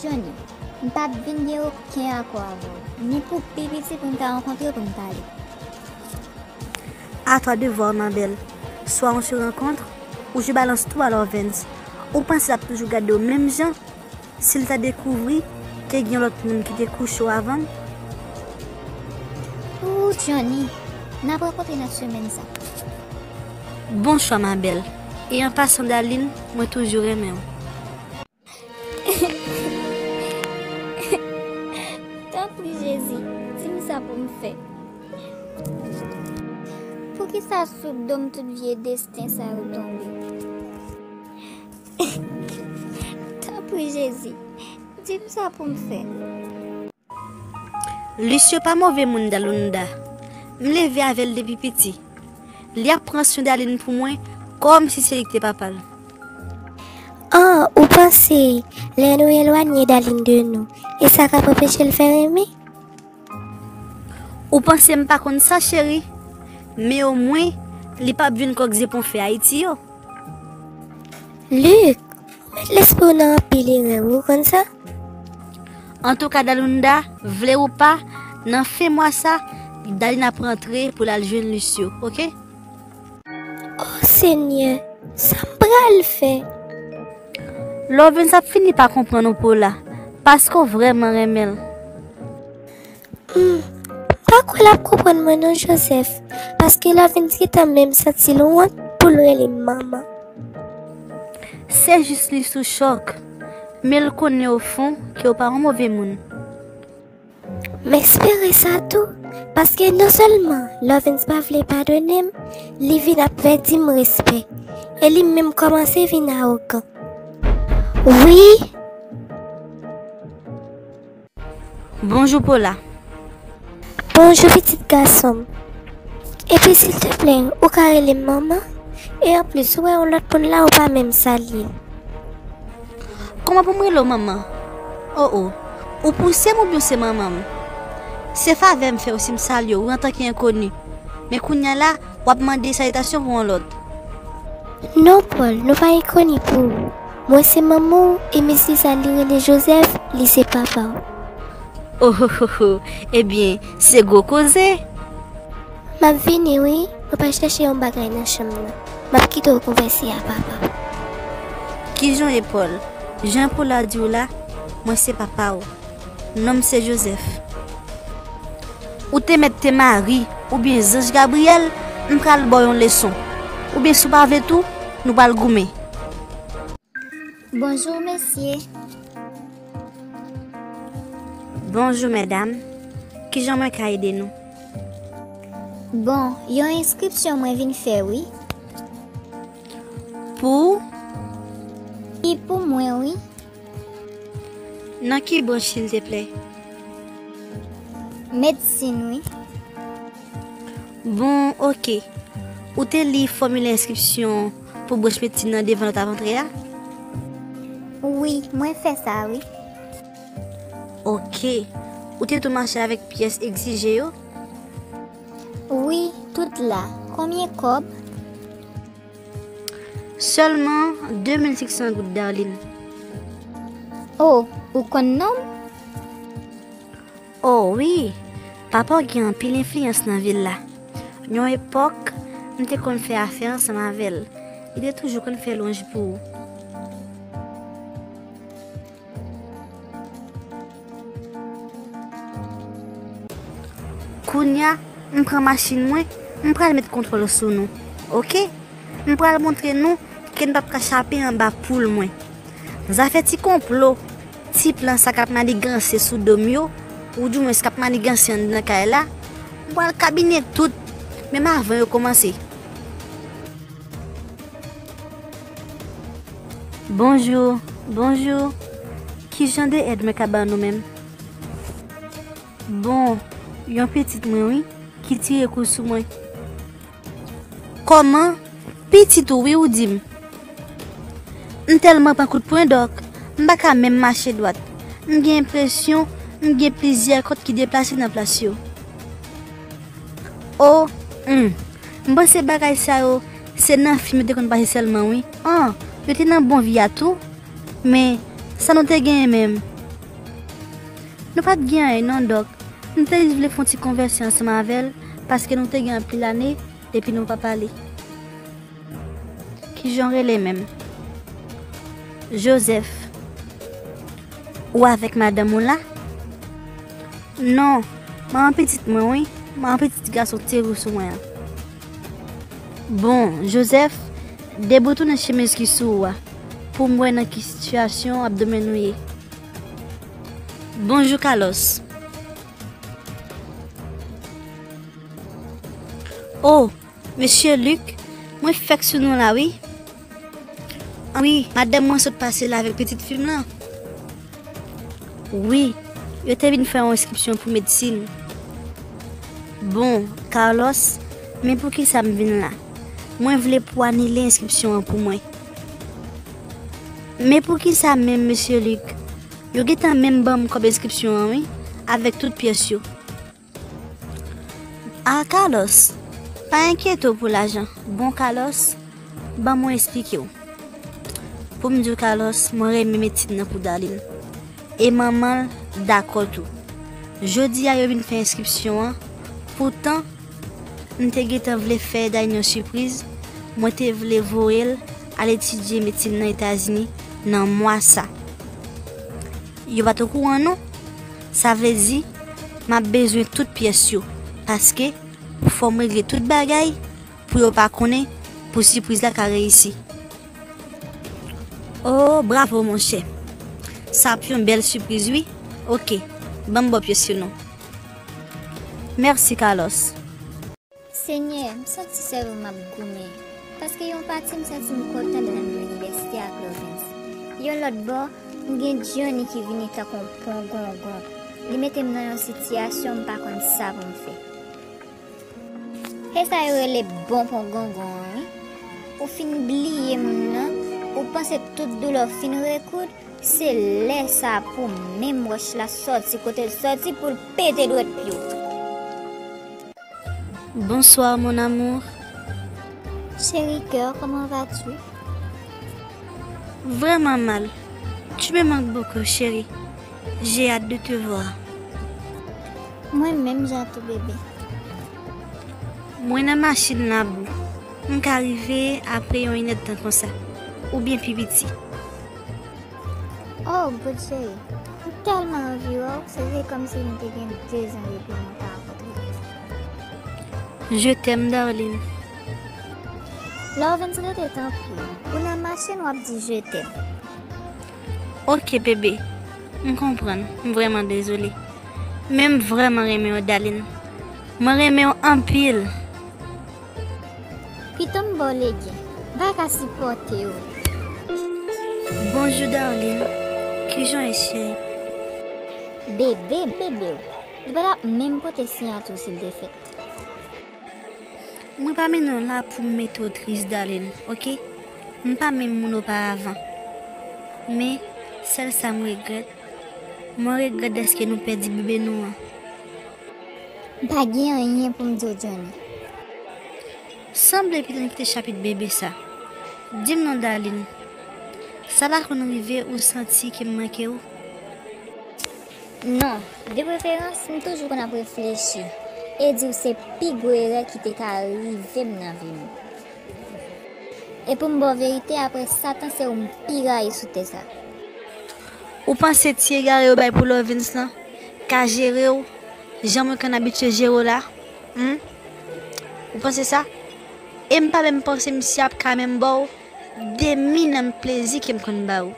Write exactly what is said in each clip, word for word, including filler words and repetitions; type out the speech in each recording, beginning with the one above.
Johnny, m p ap vin gen okenn akò avè w, ni pou pi piti pou n ta rankontre pou n pale. À toi de voir, ma belle. Soit on se rencontre, ou je balance tout à Lovens. Ou panse l ap toujou gade w menm jan? Si l ta dekouvri ke gen lòt moun ki te kouche w avan m? Ooh, Johnny, n ap rankontre nan semèn sa. Bon chwa, ma belle. E an pasan, Darline, mwen toujou renmen w. Tanpri, Jezi, di m sa pou m fè. Poukisa sou do m tout vye desten sa yo tonbe? Tanpri, Jezi, di m sa pou m fè. Lucio pa move moun, Dalunda. M leve avè l depi piti. Li ap pran swen Darline pou mwen kòmsi se li ki te papa l. Oh, ou panse lè nou elwanye Darline de nou, e sa k ap anpeche l fè renmen? Ou panse m pa konn sa, cheri? Men omwen, li p ap vin kòk zepon fè Ayiti yo. Luc, ou met lespri w nan anpil erè, wi, ou konn sa? Antouka, Dalunda, vle ou pa, nan fen mwa sa, Darline ap rantre pou l al jwenn Lucio, oke? Oh, Senyè, sa m pral fè? Lovens ap fini pa konprann ou, Paula, paske w vrèman renmen l. Hmm, m pa kwè l ap konprann mwen non, Joseph, paske Lovens gentan menm santi l wont pou l rele m manman. Se jis li sou chòk, men l konnen ofon ke w pa yon move moun. M espere sa tou, paske non sèlman Lovens pa vle padone m, li vin ap pèdi m respè, e li menm kòmanse vin awogan. Wi. Bonjou, Paula. Bonjou, pitit gason m. Epi, silteplè, ou ka rele m manman? E anplis, ou wè yon lòt moun la, ou pa menm salye l. Kòman pou m rele w manman? O, o. Ou pouse m oubyen w se manman m? Se favè m fè w si m salye w, wi, antanke enkoni. Men kounye a la, w ap mande salitasyon pou yon lòt. Non, Paul, nou pa enkoni pou ou. Mwen se manman w, e mesye sa li rele Joseph, li se papa w. Ohohoho, ebyen, se gwo koze. M ap vini, wi. Mwen pral chèche yon bagay nan chanm nan. M ap kite w konvèse a papa w. Kijan w ye, Paul? Jan Paula di w la, mwen se papa w. Non m se Joseph. Ou te mèt te Mari oubyen zanj Gabriyèl, m pral ba w yon leson. Oubyen si w pa vle tou, nou pral goumen. Bonjou, mesye. Bonjou, medam. Kijan mwen ka ede nou? Bon, yon enskripsyon mwen vin fè, wi. Pou? Li pou mwen, wi. Nan ki branch, silteplè? Medsin, wi. Bon, oke. Ou te li fòmilè enskripsyon pou branch medsin nan devan lè w t ap antre a? Wi, mwen fè sa, wi. Oke. Ou te tou mache avèk pyès egzije yo? Wi, tout la. Konbyen kòb? Sèlman de mil senk san goud, Darline. O, ou konn non m? O wi, papa w gen anpil enfliyans nan vil la. Yon epòk, m te konn fè afè ansanm avè l. Li te toujou konn fè lwanj pou ou. Kounye a, m pran machin mwen, m pral met kontwòl sou nou. Oke? M pral montre nou ke n p ap ka chape anba poul mwen. Zafè ti konplo, ti plan sa k ap maniganse sou do m yo, oudimwens k ap maniganse anndan kay la, m pral kabine tout, menm avan yo kòmanse. Bonjou, bonjou. Ki jan de èd mwen ka ban nou menm? Bon, yon pitit mwen wi, ki tire kou sou mwen. Kòman? Pitit ou wi ou di m. M tèlman pran kout pwen dòk, m pa ka menm mache dwat. M gen enpresyon m gen plizyè kòt ki deplase nan plas yo. O, hmm. M panse bagay sa yo, se nan fim yo te konn pase sèlman wi. An, yo te nan bon vi a tou. Men, sa nou te genyen menm? Nou pa t gen anyen non, Dòk. M te jis vle fè yon ti konvèsyon ansanm avè l, paske nou te gen anpil ane depi nou pa pale. Kijan w rele menm? Joseph. Ou avèk madanm ou la? Non, manman pitit mwen wi, manman pitit gason te gou sou mwen an. Bon, Joseph, deboutonnen chemiz ki sou ou a, pou m wè nan ki sitiyasyon abdomen ou ye. Bonjou, Carlos. Oh, Mesye Luc, mwen fèk sou nou la wi. Wi, madanm mwen sot pase la avèk pitit fi m lan. Wi, yo te vin fè yon enskripsyon pou medsin. Bon, Carlos, men poukisa m vin la? Mwen vle pou w anile enskripsyon an pou mwen. Men poukisa menm, Mesye Luc? Yo gentan menm ban m kòb enskripsyon an wi, avèk tout pyès yo. Ah, Carlos, pa enkyete w pou lajan. Bon, Carlos, ban mwen eksplike w. Pou m di w, Carlos, mwen renmen medsin nan pou Darline. E manman l dakò tou. Jodi a, yo vin fè enskripsyon an. Poutan, m te gentan vle fè Darline yon sipriz. Mwen te vle voye l al etidye medsin nan Etazini nan mwa sa. Yo pa t okouran, non. Sa vle di, m ap bezwen tout pyès yo, paske fò m regle tout bagay pou yo pa konnen, pou sipriz la ka reyisi. Oh, bravo, monchè. Sa ap yon bèl sipriz, wi. Oke, ban m ba w pyès yo non. Mèsi, Carlos. Senyè, m santi sèvo m ap goumen, paske yon pati m santi m kontan lè m nan menm inivèsite ak Lovens. Yon lòt bò, m gen Johnny ki vini tankou yon pon gongon. Li mete m nan yon sitiyasyon m pa konn sa pou m fè. E sa yo rele bon pon gongon an, wi. Ou fin bliye moun nan, ou panse tout doulè w fin rekoud, se lè sa a pou menm wòch la sòti kote l sòti pou l pete dwèt pye w. Bonsoir, mon amour. Chéri cœur, comment vas-tu? Vraiment mal. Tu me manques beaucoup, chérie. J'ai hâte de te voir. Mwen menm jan tou, bebe. Mwen nan machin labou. M ka rive apre yon inèdtan konsa. Oubyen pi piti. Oh, good chéri. M tèlman anvi wè w, se vre kòmsi nou te gen dezan depi nou pa rankontre. Je t'aime, darling. Lovens, rete tanpri. Ou nan machin, w ap di je t'aime. Oke, bebe. M konprann. M vrèman dezole. Men m vrèman renmen w, darling. Mwen renmen w anpil. Pito m ba w legen. M pa ka sipòte w. Bonjou, darling. Kijan w ye, cheri? Bebe, bebe w. Li pa t ap menm pote siyati w si l te fèt. Mwen pa mennen w la pou m mete w tris, darling, oke? M pa menm moun oparavan. Men, sèl sa m regrèt, mwen regrèt dèske nou pèdi bebe nou an. M pa gen anyen pou m di w, Johnny. Sanble pito n kite chapit bebe sa. Di m non, darling. Sa pa konn rive ou santi ke m manke w? Non, de preferans, m toujou konn ap reflechi e di w se pi gwo erè ki te ka rive m nan vi m. E pou m ba w verite, apre Satan, se ou m pi rayi sou tè sa. Ou panse ti egare yo bay pou Lovens lan ka jere w jan mwen konn abitye jere w la? Humm? Ou panse sa? E m pa menm panse misye ap ka menm ba w demi nan plezi ke m konn ba w.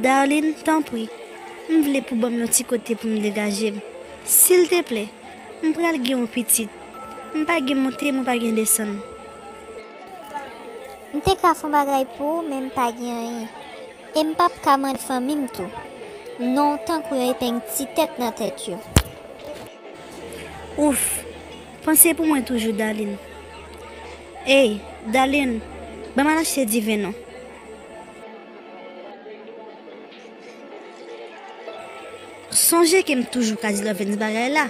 Darling, tanpri, m vle pou ban m yon ti kote pou m degaje m. Silteplè, m pral gen yon pitit. M pa gen monte, mwen pa gen desann. M te ka fè yon bagay pou ou, men m pa gen anyen. E m p ap ka mande fanmi m tou. Non w tankou yon epeng ti tèt nan tèt yo. Ouf, panse pou mwen toujou, darling. Ey, darling, ban m al achte diven non. Sonje ke m toujou ka di Lovens bagay la.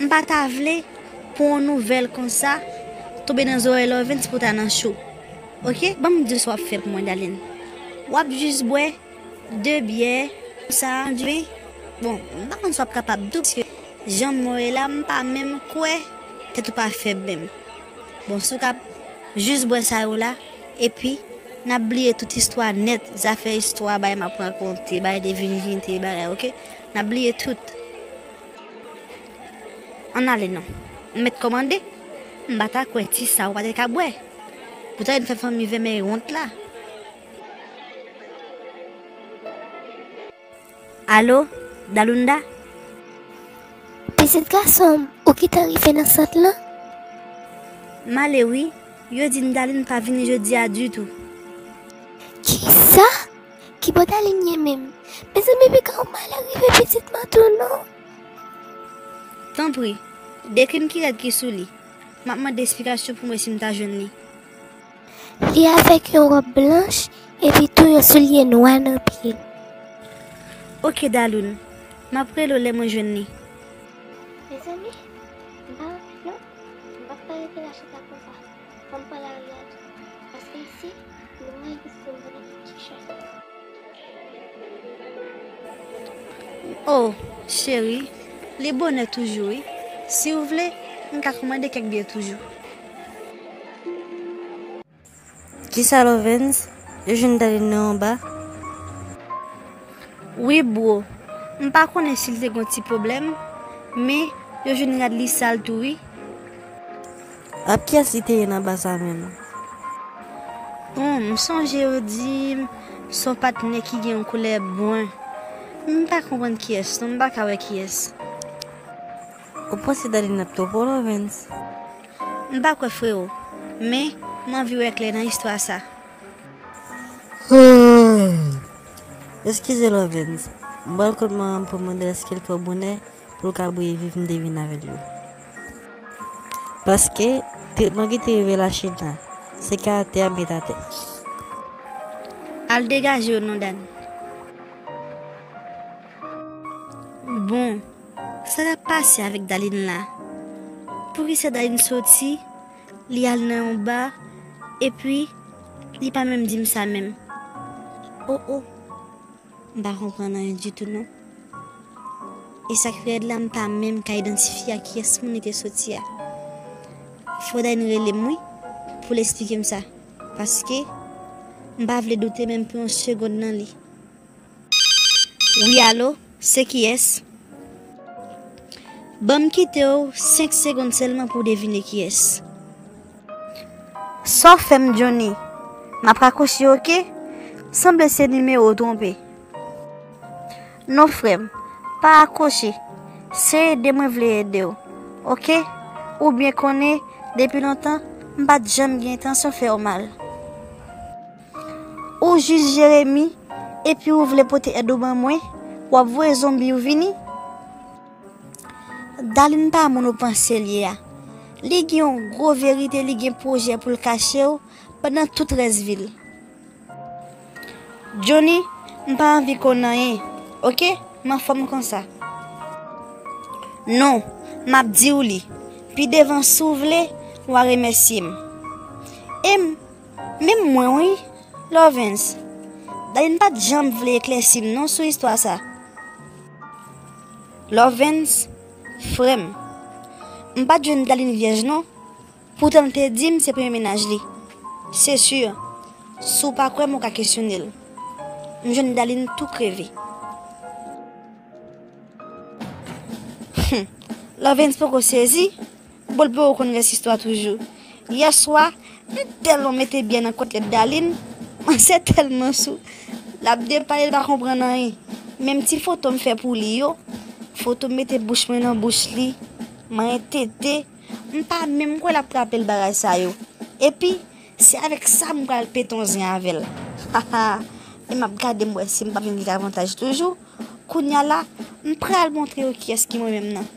M pa ta vle pou yon nouvèl konsa tonbe nan zòrèy Lovens pou ta nan cho. Oke? Ban m di w sa w ap fè pou mwen, darling. W ap jis bwè de byè, sa, di, bon, m pa konn si w ap kapab tou, paske jan m wè la, m pa menm kwè tèt ou pa fèb menm. Bon, si w ka jis bwè sa yo la, epi n ap bliye tout istwa nèt, zafè istwa, bagay m ap rakonte, bagay de vinjinite, bagay, oke? N ap bliye tout. Ann ale non. M mèt kòmande. M pa ta kwè ti sa ou pa te ka bwè. Poutan yo fè fanmi vèmèy wont la. Alo, Dalunda? Pitit gason m, ou gentan rive nan sant lan? M ale wi. Yo di m Dalin pa vini jodi a ditou. Kisa? Kibò Dalin ye menm? Mezanmi, piga yon malè rive pitit mwen tou non. Tanpri, dekri m ki rad ki sou li. M ap mande esplikasyon pou m wè si m ta jwenn li. Li avèk yon wòb blanch epi tou yon soulye nwa nan pye l. Oke, Daloun. M ap rele w lè mwen jwenn li. Mezanmi, m pa anvi non. M p ap ka rete la chita konsa. Fò m pran lari a tou. Paske isi, moun nan egziste m konnen ki chè. Oh, cheri, li bonè toujou, wi. Si w vle, m ka kòmande kèk byè toujou. Kisa, Lovens? Yo jwenn Dalin nan anba? Wi, bro. M pa konnen si l te gen yon ti pwoblèm, men yo jwenn rad li sal tou, wi. Ap kiyès li te ye nan ba sa menm? Bon, m sonje yo di m se yon patnè ki gen yon koulè bwen. M pa konprann kiyès, non, m pa ka wè kiyès. Ou panse Dalin ap twonpe w, Lovens? M pa kwè, frewo, men m anvi wè klè nan istwa sa. Eskize, Lovens. M pral kote manman m pou m mande l èske l twò bonè pou l ka bouyi viv m te vin avè l yo. Paske tretman ki te rive Lachin la, se kay atè a m met atè. Al degaje w non, Dan. Bon, sa k ap pase avèk Dalin la? Poukisa Dalin soti, li al nan yon ba, epi li pa menm di m sa menm? Oh, oh. M pa konprann anyen ditou non. E sa k pi rèd la, m pa menm ka idantifye a kiyès moun li te soti a. Fò Dalin rele m wi, pou l esplike m sa. Paske m pa vle doute menm pou yon segonn nan li. Wi, alo, se kiyès? Ban m kite w senk segonn sèlman pou w devine kiyès. Sa w fè m, Johnny? M ap rakwoche, oke? Sanble se nimewo w twonpe. Non, frè m, pa rakwoche. Se ede mwen vle ede w, oke? Ou byen konnen, depi lontan, m pa t janm gen entansyon fè w mal. Ou jis Jeremi, epi ou vle pote èd ou ban mwen, w ap voye zonbi yo vini? Dalin pa moun ou panse l ye a. Li gen yon gwo verite, li gen pwojè pou l kache w pandan tout rès vi l. Johnny, m pa anvi konn anyen, oke? M anfòm konsa. Non, m ap di w li. Pi devan, si w vle, w a remèsye m. E m, menm mwen, wi, Lovens. Dalin pa t janm vle eklèsi m non sou istwa sa. Lovens, frè m, m pa t jwenn Dalin vyèj non. Poutan l te di m se premye mennaj li. Se si, si w pa kwè m, ou ka kesyone l. M jwenn Dalin tou kreve. Hum, Lovens poko sezi. Bon, l poko konn rès istwa toujou. Yè swa, m tèlman mete byè nan kotlèt Dalin, manzè tèlman sou. L ap depale, l pa konprann anyen. Menm ti foto m fè pou li yo, foto m mete bouch mwen nan bouch li, manyen tete, m pa menm kwè l ap raple l bagay sa yo. Epi, se avèk sa m pral pete yon zen avè l. E m ap gade m wè si m p ap jwenn kèk avantaj toujou. Kounya la, m pral montre yo kiyès ki mwen menm nan.